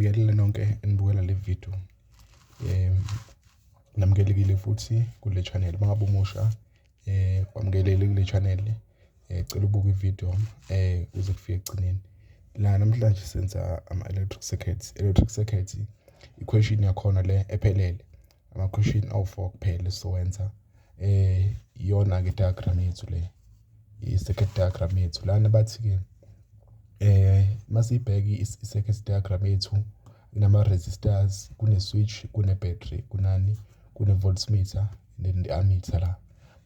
Ngiyanibingelela nonke enibukela le video. Namukelekile futhi kule channel. Uma ngabe umusha wamukelekile kule channel. Cela ubuke ivideo kuze kufike ekugcineni. La namhlanje senza ama-electric circuits. Electric circuits i-question yakhona le ephelele. Ama-question awu-4 kuphela esizowenza. Iyona-ke diagram yethu le. I-circuit diagram yethu. Lana bathi-ke masibheke i-circuit diagram yethu, kunama-resistors, kune-switch, kune-battery, kunani, kune-voltmeter then the ammeter la.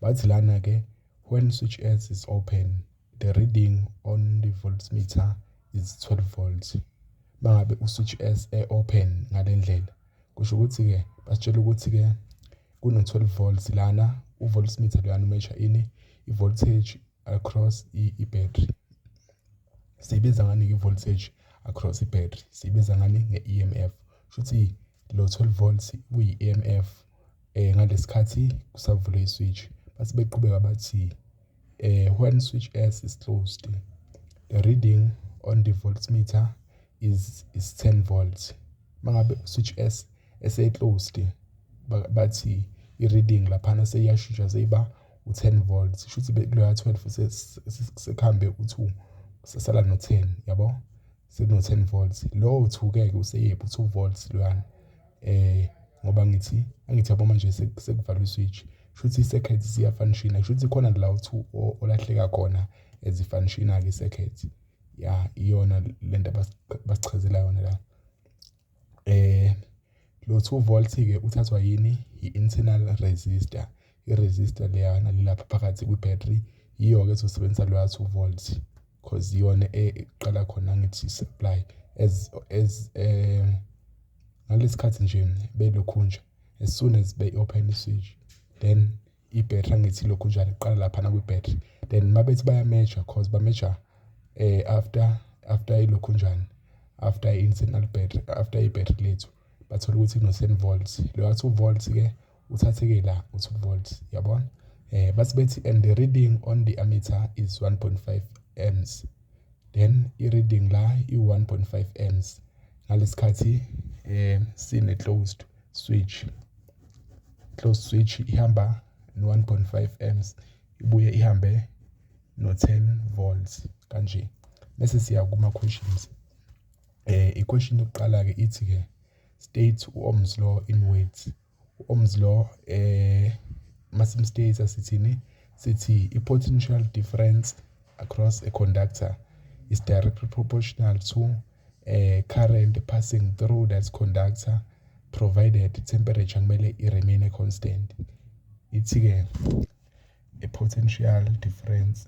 Bathi lana-ke when switch S is open, the reading on the voltmeter is 12 volts. Mangabe u-switch S e-open ngale ndlela, kusho ukuthi-ke basitshela ukuthi-ke kuno-12 volts lana, u-voltmeter loyana u-measure ini, i-voltage across i-battery. Siyibiza ngani i-voltage across i-battery? Siyibiza ngani? Nge-EMF. Shuthi lo 12 volts uyi-EMF ngalesikhathi kusavulwe i-switch. Base beqhubeka bathi when switch S is closed, the reading on the voltmeter is 10 volts. Mangabe switch S ese-closed, bathi i-reading laphana seyiyashintsha seyiba u-10 volts. Shuthi kuloya 12 sekuhambe u-2, sesala no-10, yabo, sekuno-10 volts. Lo 2 ke useyephi u-2 volts loyana, ngoba ngithi angithi yabo manje sekuvalwe i-switch, shuthi i-circuit siya-function-a, shuthi khona la u-2 olahleka khona as i-function-a ke i-circuit. Ya, iyona lento abasichazela yona la. Lo 2 volts ke uthathwa yini? I-internal resistor. I-resistor leyana lilapha phakathi kwi-battery, yiyo-ke ezosebenzisa loya 2 volts, cause iyona eqala khona ngithi supply as ngalesikhathi nje belokhu nje, as soon as be-open i-switch, then i-battery angithi lokhu njalo iqala laphana kwi-battery. Then mabethi baya-measure, cause ba-measure after ilokhu njani, after i-internal battery, after i-battery lethu, bathola ukuthi kuno-10 volts. Loya 2 volts ke uthatheke la u-2 volts, yabona. Bathi bethi and the reading on the ammeter is 1.5 amps. Then i-reading la i-1.5 amps ngalesikhathi sine closed switch. Closed switch ihamba no-1.5 amps, ibuye ihambe no-10 volts kanje. Bese siya kuma questions. I-question yokuqala ke ithi ke state Ohm's law in words. Ohm's law, masim-state sithini? Sithi i-potential difference across a conductor is directly proportional to current passing through that conductor, provided temperature kumele i-remain constant. Ithi ke a potential difference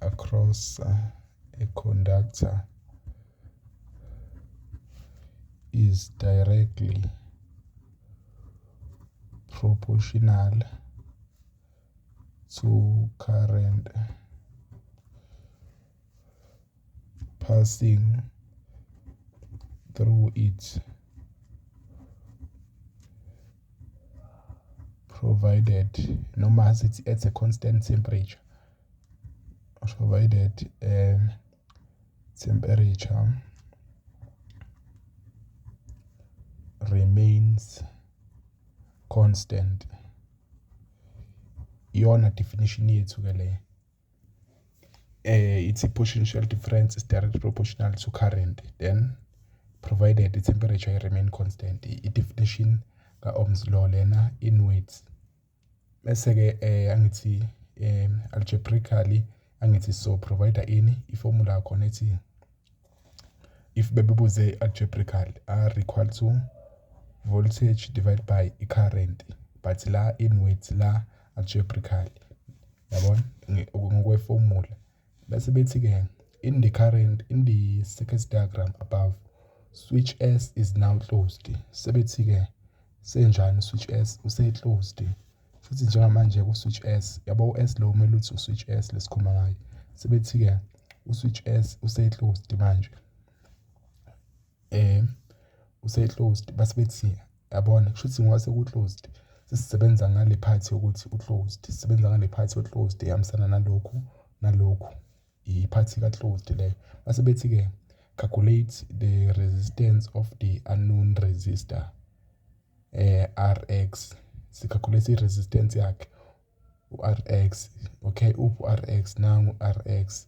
across a conductor is directly proportional to current passing through it, provided noma sithi at a constant temperature, provided temperature remains constant. Iyona definition yethu ke le. It's a potential difference is directly proportional to current, then provided the temperature remain constant. I-definition ka-Ohm's law lena in words. Bese ke angithi algebraically angithi so provide ini i-formula khona ethi if bebebuze algebraically R equal to voltage divided by i-current, but la in words, la algebraically, yabona, ngokwe-formula. Bese bethi ke in the current in the circuit diagram above, switch S is now closed. Sebethi ke senjani switch S use-closed, futhi njengamanje ku-switch S, yabo, u-S lo kumele uthi u-switch S lesikhuluma ngayo. Sebethi ke u-switch S use-closed manje, use-closed. Base bethi yabona kusho ukuthi ngoba seku-closed Sesisebenza ngale part yokuthi u-closed, sisebenza ngale part yo-closed ehambisana nalokhu nalokhu, i-part ka-closed leyo. Base bethi-ke calculate the resistance of the unknown resistor, Rx. Si-calculate i-resistance yakhe u-Rx. Okay, uphi u-Rx? Nangu u-Rx.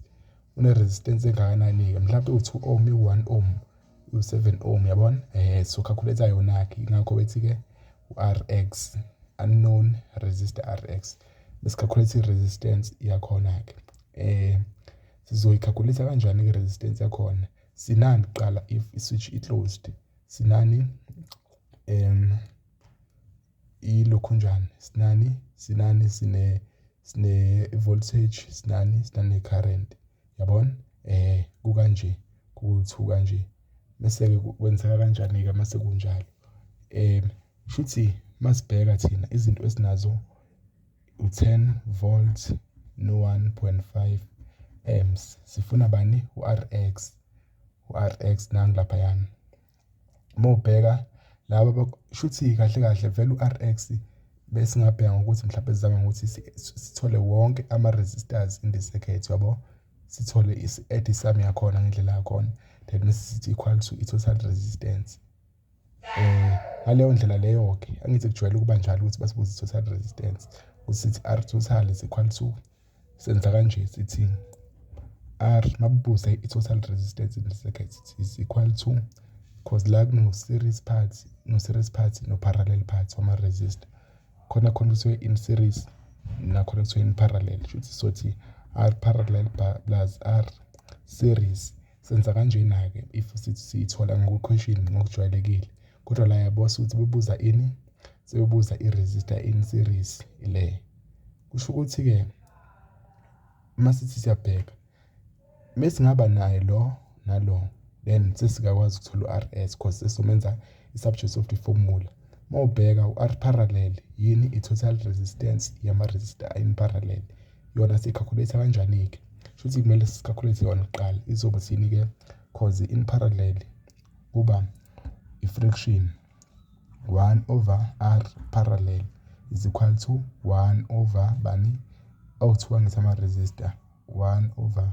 Une-resistance engakanani-ke? Mhlawumbe u-2 ohm, u-1 ohm, u-7 ohm, yabona? So calculate yona-ke, ingakho bethi-ke u-Rx, unknown resistor Rx. Bese-calculate i-resistance yakhona-ke. Sizoyi-calculate kanjani-ke i-resistance yakhona? Sinani kuqala if i-switch i-closed? Sinani? Ilokhunjani? Sinani? Sinani? Sine voltage, sinani? Sinane current. Yabona? Kukanje, ku-2 kanje. Bese-ke kwenzeka kanjani-ke mase kunjalo? Shuthi masibheka thina izinto esinazo u-10 volts no-1.5 amps. Sifuna bani? U-Rx. U-Rx nangu laphayana. Uma ubheka laba, shuthi kahle kahle vele u-Rx besingabheka ngokuthi mhlawumbe sizame ngokuthi sithole wonke ama-resistors in the circuit, yabo, sithole add i-sum yakhona ngendlela yakhona, then bese sithi equal to i-total resistance. Ngaleyo ndlela leyo-ke, angithi kujwayele ukuba njalo ukuthi basibuze i-total resistance, ukuthi sithi R total is equal to, senza kanje, sithi R, mabubuze i-total resistance in the circuit is equal to, because la kuno-series part, no-series part no-parallel part wama-resistor, khona khona kuthiwe in series nakhona kuthiwe in parallel, shuthi sothi R parallel plus R series. Senza kanjena-ke if sithi siyithola ngokwe-question ngokujwayelekile, kodwa la yabo ukuthi bebuza ini? Sebebuza i-resistor in series le. Kusho ukuthi-ke uma sithi siyabheka, mesingaba naye lo nalo, then sesingakwazi ukuthola u-Rs, because sesizomenza i-subject of the formula. Uma ubheka u-R parallel yini? I-total resistance yama-resistor in parallel. Yona siyi-calculate kanjani-ke? Shuthi kumele si-calculate yona kuqala. Izobe thini-ke? Cause in parallel kuba i-fraction 1 over R parallel is equal to 1 over bani? Awu-2 angithi ama-resistor, 1 over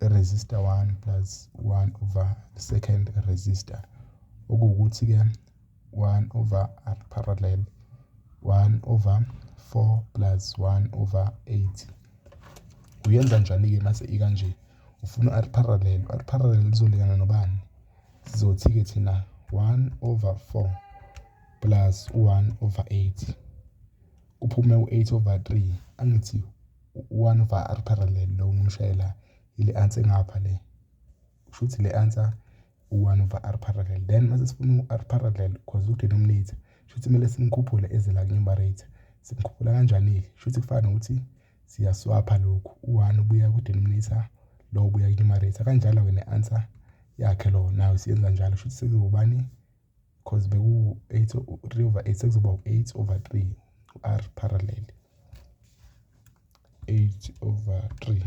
resistor 1 plus 1 over second resistor, okuwukuthi-ke 1 over R parallel, 1 over 4 plus 1 over 8. Uyenza njani-ke mase ikanje? Ufuna u-R parallel. U-R parallel uzolingana nobani? Sizothi-ke thina 1 over 4 plus 1 over 8, kuphume u-8 over 3. Angithi 1 over R parallel lo ngimshayela ile answer engapha le, kusho ukuthi le answer u-1 over R parallel. Then mase sifuna u-R parallel, because u-denominator, shuthi kumele simkhuphule eze la ku-numerator. Simkhuphula kanjani-ke? Shuthi kufana nokuthi siyaswapha lokhu, u-1 ubuya ku-denominator, lo ubuya ku-numerator, kanjalo-ke ne-answer yakhe lo nayo siyenza njalo. Shuthi sekuzobani? Because beku-8, 3 over 8, sekuzoba u-8 over 3 u-R parallel, 8 over 3.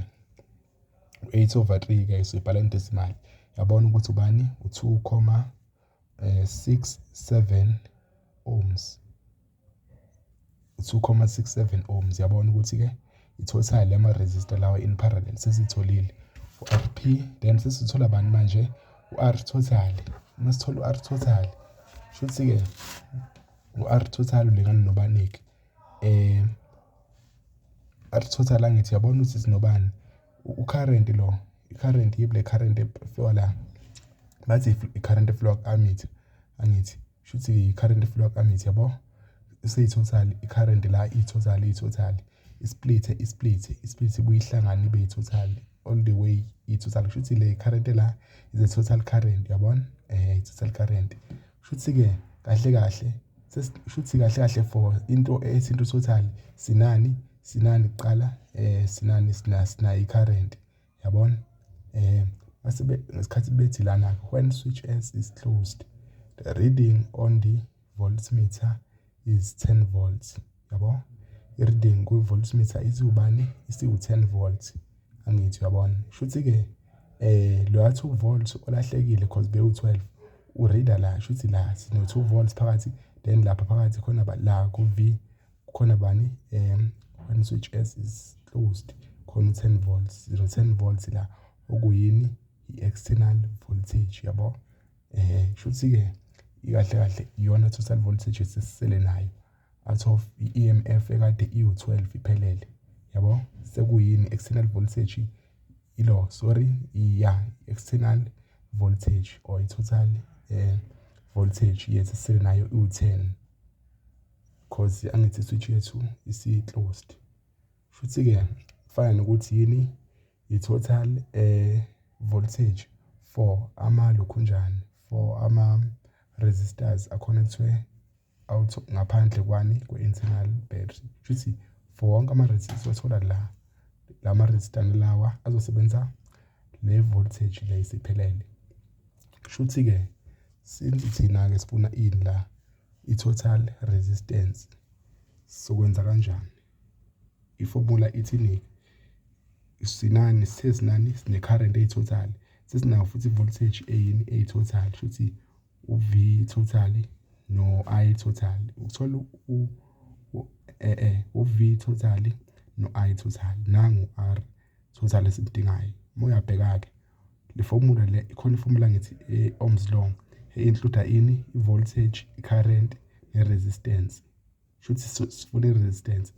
8 over 3 ke sibhala in decimal, yabona ukuthi ubani? U-2,67 ohms, 2.67 ohms. Yabona ukuthi ke i-total yama-resistor lawa in parallel sesitholile u-Rp. Then sesithola bani manje? U-R total. Uma sithola u-R total, shuthi-ke u-R total ulingana nobani-ke? R total, angithi yabona ukuthi sinobani? U-current lo, i-current yibi le current e-flow la, bathi i-current e-flow ku-ammeter, angithi shuthi i-current e-flow ku-ammeter, yabo, seyi-total i-current la, i-total, i-total i-split, i-split, i-split, ibuye ihlangane ibe i-total all the way, i-total. Kusho le current la is a total current, yabona, i-total current. Kushuthi-ke kahle kahle, shuthi kahle kahle for into ethinta total sinani? Sinani kuqala? Sinani? Sina i-current, yabona. Mase ngesikhathi bethi lana when switch S is closed, the reading on the voltmeter is 10 volts, yabo. I-reading kwi-voltmeter isiwubani? Isiwu-10 volts, angithi uyabona? Shuthi-ke lo 2 volts olahlekile, cause bewu-12 u-reader la, shuthi la sino 2 volts phakathi. Then lapha phakathi khona la ku-V kukhona bani? When switch S is closed, khona u-10 volts, 0.10 volts la, okuyini? I-external voltage, yabo. Shuthi-ke kahle kahle iyona total voltage esesisele nayo out of i-EMF ekade iwu-12 iphelele, yabo. Sekuyini external voltage ilo, sorry, ya, external voltage or i-total voltage yethu esisele nayo iwu-10, 'cause angithi switch yethu isi-closed. Futhi-ke kufana nokuthi yini i-total voltage for amalokhunjani, for ama-resistors a-connect-we out ngaphandle kwani? Kwe-internal battery. Shuthi for wonke ama-resistors othola la, lama-resistor lawa azosebenza le voltage le isiphelele. Shuthi-ke since thina-ke sifuna ini la? I-total resistance. Sokwenza kanjani? Ifomula ithini? Sinani? Sesinani? Sine-current eyi-total, sesinayo futhi i-voltage eyini? Eyi-total. Shuthi u-V total no-I total, ukuthola u-V total no-I total, nangu R total esimdingayo. Uma uyabheka-ke le formula le, ikhona ifomula ngithi e-Ohm's law e-include ini? I-voltage, i-current, ne-resistance. Shuthi sifuna i-resistance.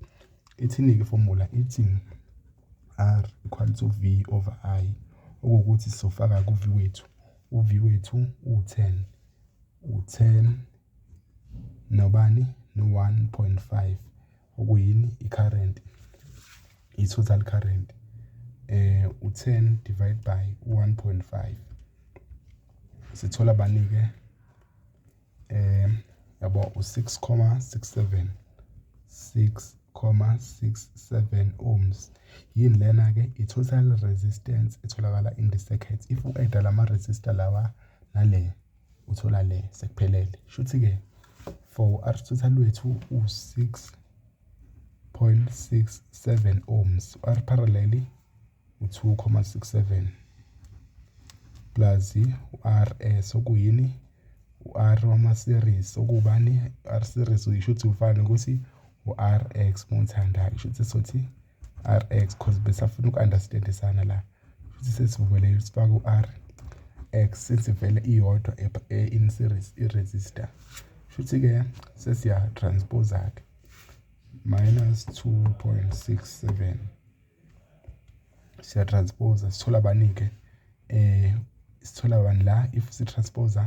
Ithini-ke ifomula? Ithi R equal to V over I, okuwukuthi sizofaka ku-V wethu, u-V wethu u-10, u-10 nobani? No-1.5, okuyini? I-current, i-total current. U-10 divide by 1.5, sithola bani-ke? Yabo, u-6,67, 6,67 ohms. Yini lena-ke? I-total resistance etholakala in the circuit. If u-add-a lama-resistor lawa nale, uthola le sekuphelele. Shuthi-ke for R total wethu u-6.67 ohms, R parallel u-2,67 plus u-RS, okuyini? U-R wama-series, okubani? R series uyisho ukuthi ufana nokuthi u-RX uma uthanda-ke. Shuthi sothi RX 'cause besafuna uku-understand-isana la. Futhi sesivumelene sifake u-RX since vele iyodwa in series i-resistor. Shuthi-ke sesiya-transpose-ke, minus 2.67, siya-transpose, sithola bani-ke? Sithola bani la if si-transpose?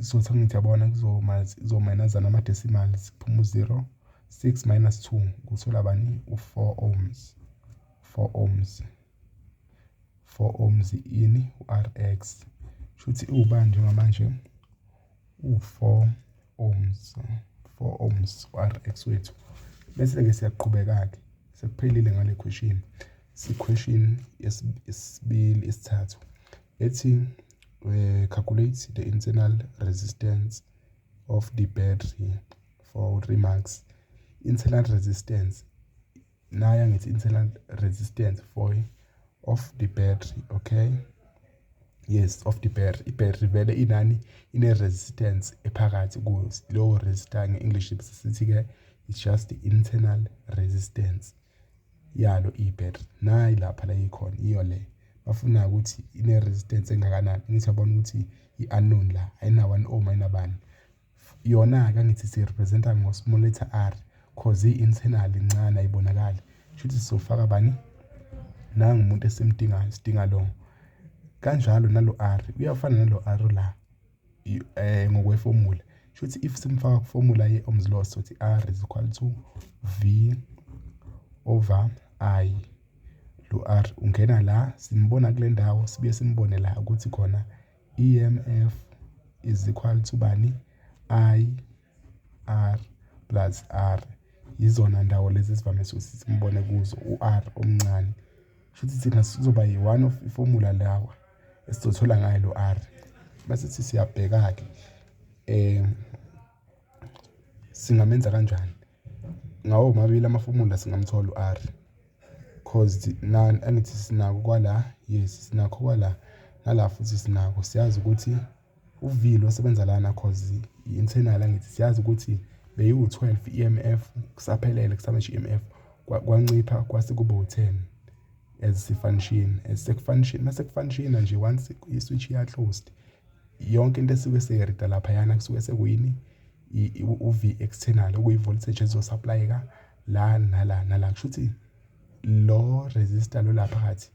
Sothi ngithi yabona kuzo-minus-ana ama-decimals, kuphuma u-0, 6 minus 2, kuthola bani? U-4 ohms, 4 ohms, 4 ohms ini? U-RX. Shuthi ubani njengamanje? U-4 ohms, 4 ohms u-RX wethu. Bese-ke siyaqhubeka-ke, sekuphelile ngale question. Si-question yesibili, isithathu ethi calculate the internal resistance of the battery for 3 marks. Internal resistance naya, ngithi internal resistance for of the battery, okay, yes, of the battery. I-battery vele inani? Ine-resistance ephakathi kuyo. Leyo resistor nge-English sithi-ke it's just the internal resistance yalo i-battery. Nayi lapha la ikhona, iyo le bafuna ukuthi ine-resistance engakanani. Ngithi yabona ukuthi i-unknown la, ayina 1 ohm, ayinabani yona-ke. Angithi siyi-represent-a ngo-small letter r, 'cause i-internal incane, ayibonakali. Shuthi sizofaka bani? Nangu umuntu esimdingayo, sidinga lo. Kanjalo nalo R uyafana nalo R la ngokwefomula. Shuthi if simfaka ku-formula ye-Ohm's law, sothi R is equal to V over I. Lo R ungena la, simbona kule ndawo, sibuye simbone la ukuthi khona EMF is equal to bani? I R plus R. Yizona ndawo lezi esivamise ukuthi simbone kuzo u-R omncane. Shuthi thina sizoba yi-one of ifomula lawa esizothola ngayo lo R. Mase sithi siyabheka-ke, singamenza kanjani? Ngawo womabili amafomula singamthola u-R, 'cause nani angithi sinako kwala, yes, sinakho kwala, nala futhi sinako. Siyazi ukuthi U-V lo osebenza lana, cause i-internal, angithi siyazi ukuthi beyiwu-12 EMF kusaphelele, kusamanje i-EMF kwancipha kwase kuba u-10 as si-function, as seku-function, mase ku-function nje, once i-switch iya-closed, yonke into esuke seyirida laphayana kusuke sekuyini? U-V external, okuyi-voltage ezosupplyeka la nala nala. Kusho ukuthi lo resistor lo la phakathi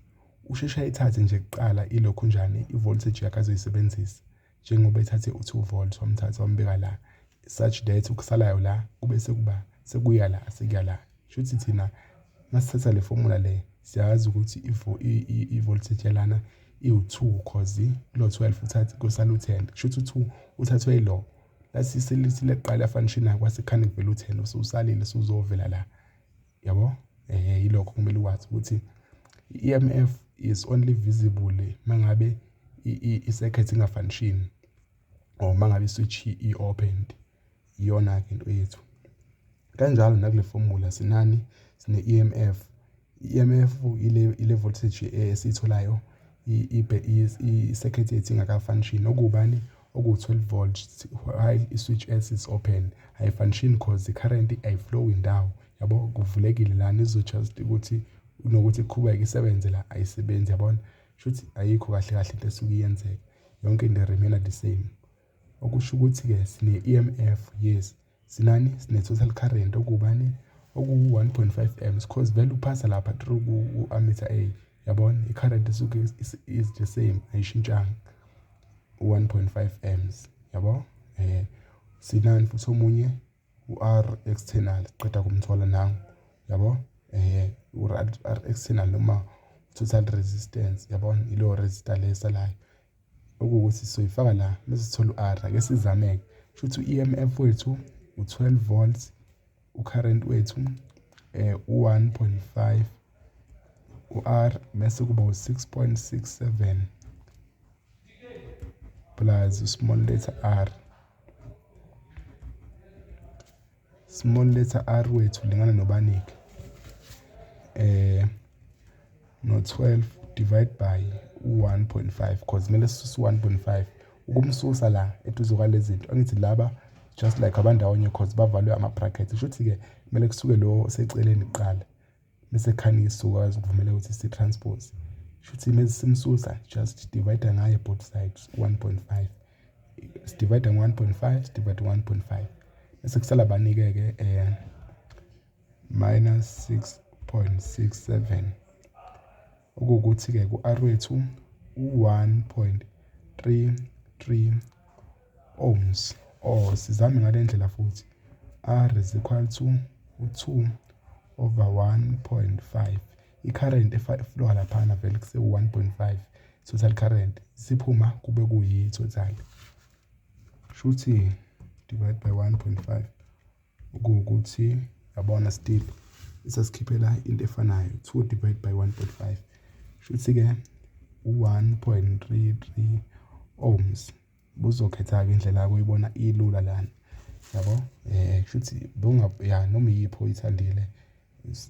usheshe ayithathe nje kuqala ilokhu njani i-voltage yakhe azoyisebenzisa, njengoba ethathe u-2 volts, wamthatha wambeka la, such that okusalayo la kube sekuba sekuya la, sekuya la. Kusho ukuthi thina masithatha le formula le, siyazi ukuthi i-voltage yalana iwu-2, cause kulo 12 uthathe kusala u-10. Kusho ukuthi u-2 uthathwe yilo lathi selithi leqala function, kwase kukhane kuvela u-10 ususalile, usuzovela la, yabo. Yilokho kumele ukwazi ukuthi i-EMF is only visible mangabe i-circuit inga-function or mangabe i-switch i-opened. Iyona-ke into yethu. Kanjalo nakule formula sinani? Sine-EMF. I-EMF ile voltage esiyitholayo i-circuit yethu ingaka-function, okubani? Oku-12 volts while i-switch S is open. Ayi-function cause i-current ayiflowi indawo, yabo, kuvulekile lana, izo-just ukuthi kunokuthi iqhubeke isebenze la, ayisebenzi, yabona. Shuthi ayikho kahle kahle into esuke iyenzeka, yonke into remain the same. Okusho ukuthi-ke sine-EMF, yes, sinani? Sine-total current, okubani? Oku-1.5 amps, cause vele uphasa lapha through ku-ammeter A, yabona, i-current isuke is the same, ayishintshanga, u-1.5 amps, yabo. Sinani futhi omunye? U-R external, siqeda kumthola nangu, yabo. U-R external noma total resistance, yabona, ilo resistor le esalayo, okuwukuthi sizoyifaka la bese sithola u-R. Ake sizame-ke. Kusho ukuthi u-EMF wethu u-12 volts, u-current wethu u-1.5, u-R bese kuba u-6.67 plus small letter r. Small letter r wethu lingana nobani-ke? No-12 divide by u-1.5, cause kumele sisuse u-1.5 ukumsusa la eduze kwalezi zinto. Angithi laba just like abandawonye, cause bavalwe ama-brackets. Kusho ukuthi-ke kumele kusuke lo oseceleni kuqala, bese khani sizokwazi ukuvumela ukuthi si-transpose. Kusho ukuthi mase simsusa, just divide ngaye both sides 1.5, divide ngo-1.5, divide 1.5, bese kusala banike-ke minus 6.67, okuwukuthi-ke ku-R wethu u-1.33 ohms. Or sizame ngale ndlela futhi, R is equal to u-2 over 1.5. I-current eflowa laphana vele kuse-1.5, total current siphuma kube kuyi-total. Shuthi divide by 1.5, okuwukuthi, yabona, still isasikhiphela into efanayo, 2 divide by 1.5. Shuthi-ke u-1.33 ohms. Buzokhetha-ke indlela yakho oyibona ilula lana, yabo. Kushuthi ya, noma iyiphi oyithandile,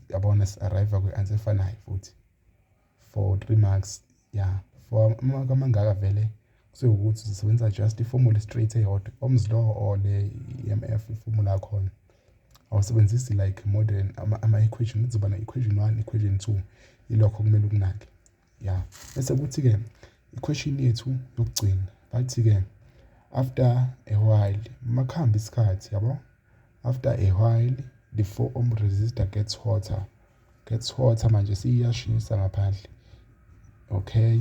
yabona, si-arrive kwi-answer efanayo futhi for 3 marks, ya. For amamaki amangaka vele kusuke ukuthi uzosebenzisa just i-formula straight eyodwa, Ohm's law or le EMF formula yakhona. Awusebenzisi like modern ama-equation, kuzoba na-equation 1, equation 2, ilokho okumele ukunake, ya. Bese kuthi-ke i-question yethu yokugcina, bathi-ke after a while, makuhamba isikhathi, yabo, after a while the 4 ohm resistor gets hotter, gets hotter. Manje siyashisa ngaphandle, okay,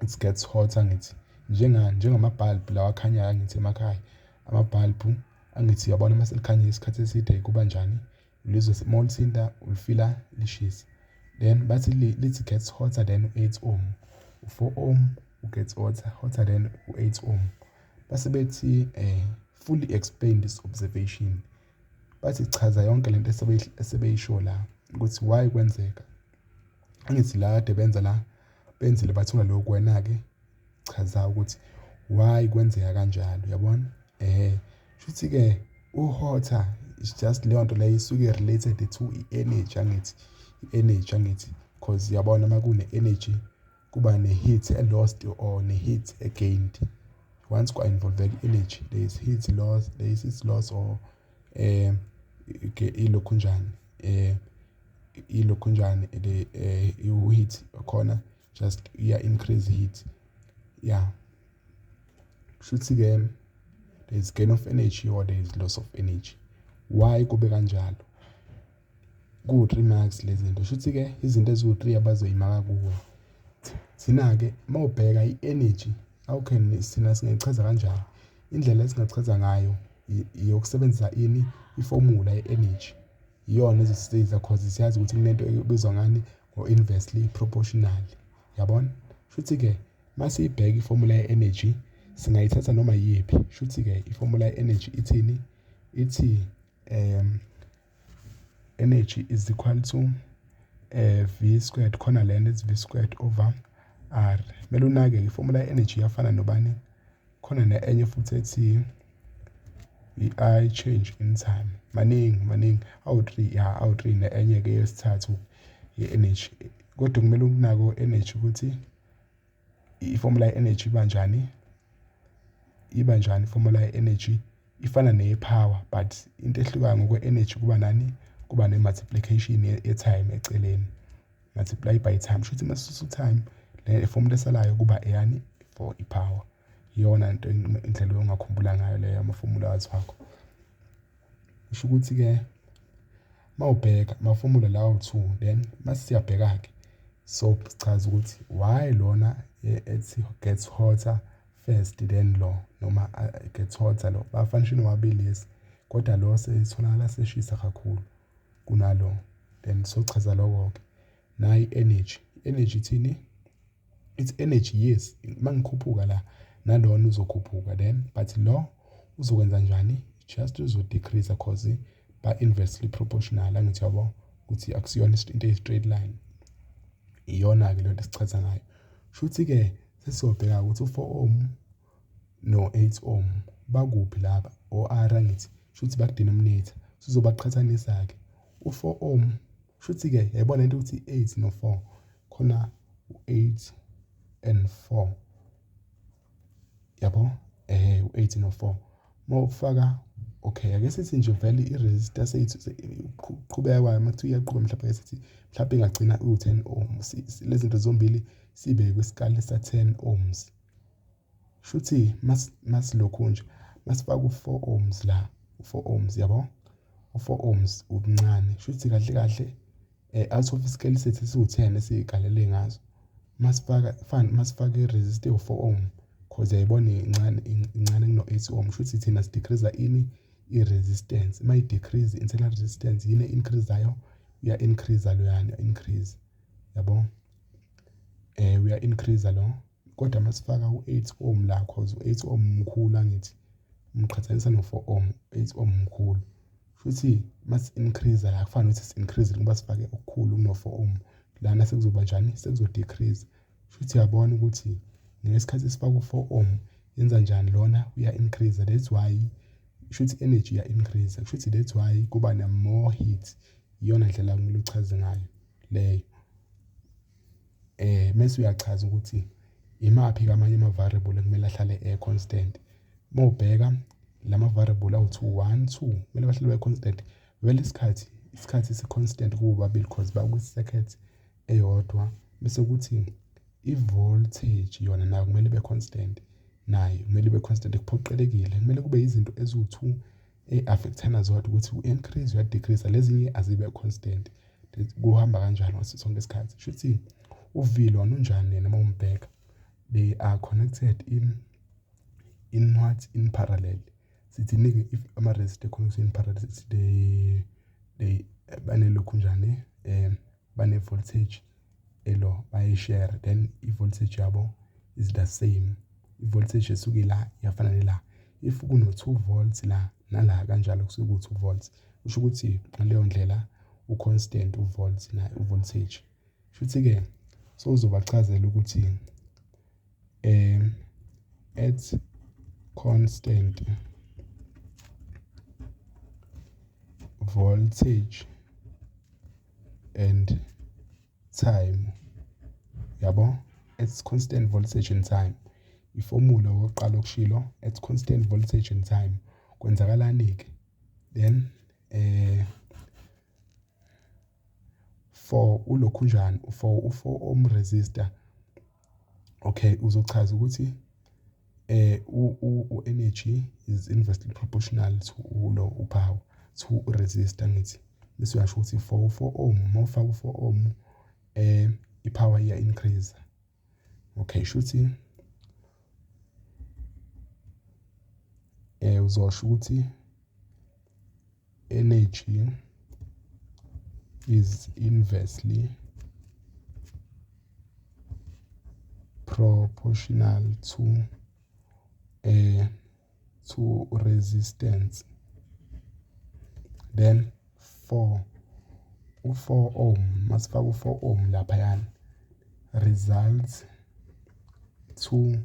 it gets hotter. Ngithi njengani? Njengamabhalbhu lawa akhanyayo, angithi emakhaya amabhalbhu, angithi uyabona, mase likhanya isikhathi eside kuba njani? Lizwe uma ulithinta ulifila lishisa. Then bathi lithi gets hotter than u-8 ohm, u-4 ohm gets hotter than u-8 ohm. Base bethi fully explain this observation. Bathi chaza yonke lento esebeyisho la ukuthi why kwenzeka. Angithi la kade benza la, benzile, bathola lokhu, wena-ke chaza ukuthi why kwenzeka kanjalo, yabona. Shuthi-ke u-hotter is just leyo nto leyo isuke related to i-energy, angithi i-energy, angithi cause yabona uma kune-energy kuba ne-heat e-lost or ne-heat e-gained. Once kwa-involve energy, there is heat loss, there is heat loss or ilokhunjani, ilokhunjani, the heat khona just iya increase heat. Yeah, kushuthi ke there is gain of energy or there is loss of energy. Why kube kanjalo? Ku-3 marks lezi zinto. Shuthi ke izinto eziwu-3 abazoyimaka kuwe. Thina-ke uma ubheka i-energy, how can thina singayichaza kanjani? Indlela esingachaza ngayo iyokusebenzisa ini? Ifomula ye-energy iyona ezosisiza, cause siyazi ukuthi kunento ebizwa ngani? Ngo-inversely proportional, yabona. Shuthi-ke masiyibheka ifomula ye-energy, singayithatha noma yiyiphi. Shuthi-ke ifomula ye-energy ithini? Ithi energy is equal to v squared, khona lena ethi v squared over r. Kumele unake ifomula ye-energy iyafana nobani? Khona ne-enye futhi ethi i-I change in time. Maningi maningi, awu-3, ya, awu-3, ne-enye-ke yesithathu ye-energy. Kodwa kumele ukunake energy ukuthi ifomula ye-energy iba njani, iba njani ifomula ye-energy. Ifana neye-power, but into ehlukayo ngokwe-energy kuba nani? Kuba ne-multiplication ye-time eceleni, multiply by time. Shuthi masisusa u-time, le formula esalayo kuba eyani? For i-power. Iyona nto, indlela ongakhumbula ngayo leyo ama-formulas wakho. Kusho ukuthi-ke mawubheka ama-formula lawo 2, then mase siyabheka-ke, so sichaza ukuthi why lona ethi gets hotter first then lo, noma gets hotter lo, ba-function wabili, yes, kodwa lo seyitholakala seshisa kakhulu kunalo. Then sochaza lokho-ke. Nayi i-energy, i-energy ithini? It's energy, yes. Mangikhuphuka la, nalona uzokhuphuka then, but lo uzokwenza njani? Just uzo-decrease, cause ba-inversely proportional, angithi yabo ukuthi akusiyona into eyi-straight line. Iyona-ke lento esichaza ngayo. Shuthi-ke sesizobheka ukuthi u-4 ohm no-8 ohm bakuphi laba, o-R, angithi? Shuthi baku-denominator, sizobaqhathanisa-ke. U-4 ohm, shuthi-ke yayibona into ukuthi 8 no-4 khona, u-8 and 4, yabo, u-8 no-4 mawufaka. Okay, ake sithi nje vele i-resistor sethu uqhubeka kwayo, uma kuthiwa iyaqhubeka, mhlawumbe ake sithi mhlawumbe ingagcina iwu-10 ohms. Lezi zinto zombili sibeke kwisikali sa-10 ohms. Shuthi masilokhu nje masifaka u-4 ohms la, u-4 ohms, yabo, u-4 ohms ubuncane. Shuthi kahle kahle out of isikali sethu esiwu-10 esiyikalele ngaso, masifaka fine, masifaka i-resistor ewu-4 ohm, cause uyayibona incane, incane kuno-8 ohm. Shuthi thina si-decrease ini? I-resistance. Uma i-decrease internal resistance, yini e-increase-ayo? Uya-increase loyana, increase, yabo, uya increase lo. Kodwa masifaka u-8 ohm la, cause u-8 ohm mkhulu, angithi? Umqhathanisa no-4 ohm, 8 ohm mkhulu. Futhi masi-increase la, kufana nokuthi si-increase ngoba sifake okukhulu kuno-4 ohm lana, sekuzoba njani? Sekuzo-decrease. Futhi uyabona ukuthi ngesikhathi sifaka u-4 ohm, yenza njani? Lona uya increase. That's why shuthi energy iya increase, kushuthi that's why kuba na more heat. Iyona ndlela kumele uchaze ngayo leyo. Mase uyachaza ukuthi imaphi amanye ama-variable ekumele ahlale e-constant. Uma ubheka lama variable awu-2, 1, 2, kumele bahlale be-constant. Vele isikhathi si-constant kubo babili cause bakwi-circuit eyodwa. Bese kuthi i-voltage yona nayo kumele ibe constant, nayo kumele ibe constant, kuphoqelekile. Kumele kube izinto eziwu-2 e-affect-ana zodwa ukuthi u-increase, uya-decrease, lezinye azibe constant. Kuhamba kanjalo ngaso sonke isikhathi. Shuthi u-V lona unjani yena uma umbheka? They are connected in what? In parallel. Sithi-ke if ama-resistor connected in parallel, sithi they banelokhu njani, bane-voltage elo bayi-share, then i-voltage yabo is the same. I-voltage esuke la iyafana nela. If kuno-2 volts la nala kanjalo, kusuke ku-2 volts. Kusho ukuthi ngaleyo ndlela u-constant u-volts na u-voltage. Shuthi-ke sowuzobachazela ukuthi at constant voltage and time, yabo, at constant voltage and time. Ifomula okokuqala okushilo at constant voltage and time. Kwenzakalani-ke? Then for ulokhunjani, for u-4 ohm resistor, okay, uzochaza ukuthi u-energy is inversely proportional to ulo upower to resistor, ngithi bese uyasho ukuthi for u-4 ohm, uma ufaka u-4 ohm i-power iya increase. Okay, shuthi uzosho ukuthi energy is inversely proportional to resistance. Then for u-4 ohm, masifaka u-4 ohm laphayana, results to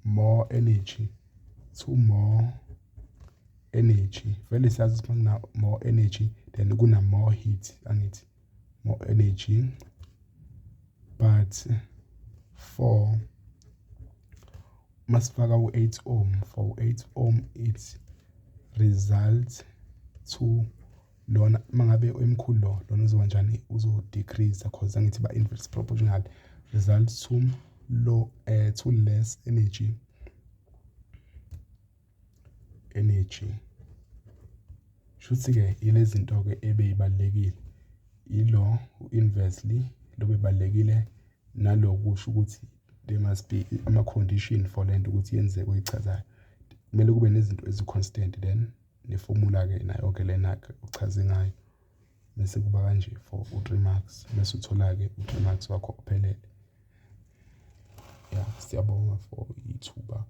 more energy, to more energy. Vele siyazi ukuthi makuna more energy then kuna more heat, angithi more energy, but for masifaka u-8 ohm, for 8 ohm it results to lona mangabe emkhulu lo, lona uzoba njani, uzo-decrease cause angithi ba inverse proportional, results to low to less energy. Shuthi-ke ilezi zinto-ke ebeyibalulekile, ilo inversely lo bebalulekile, nalokusho ukuthi there must be ama-condition for lento ukuthi yenzeke oyichazayo. Kumele kube nezinto ezi-constant, then nefomula-ke nayo-ke lena-ke uchaze ngayo, bese kuba kanje for u-3 marks, bese uthola-ke u-3 marks wakho uphelele. Ya, siyabonga for ithuba.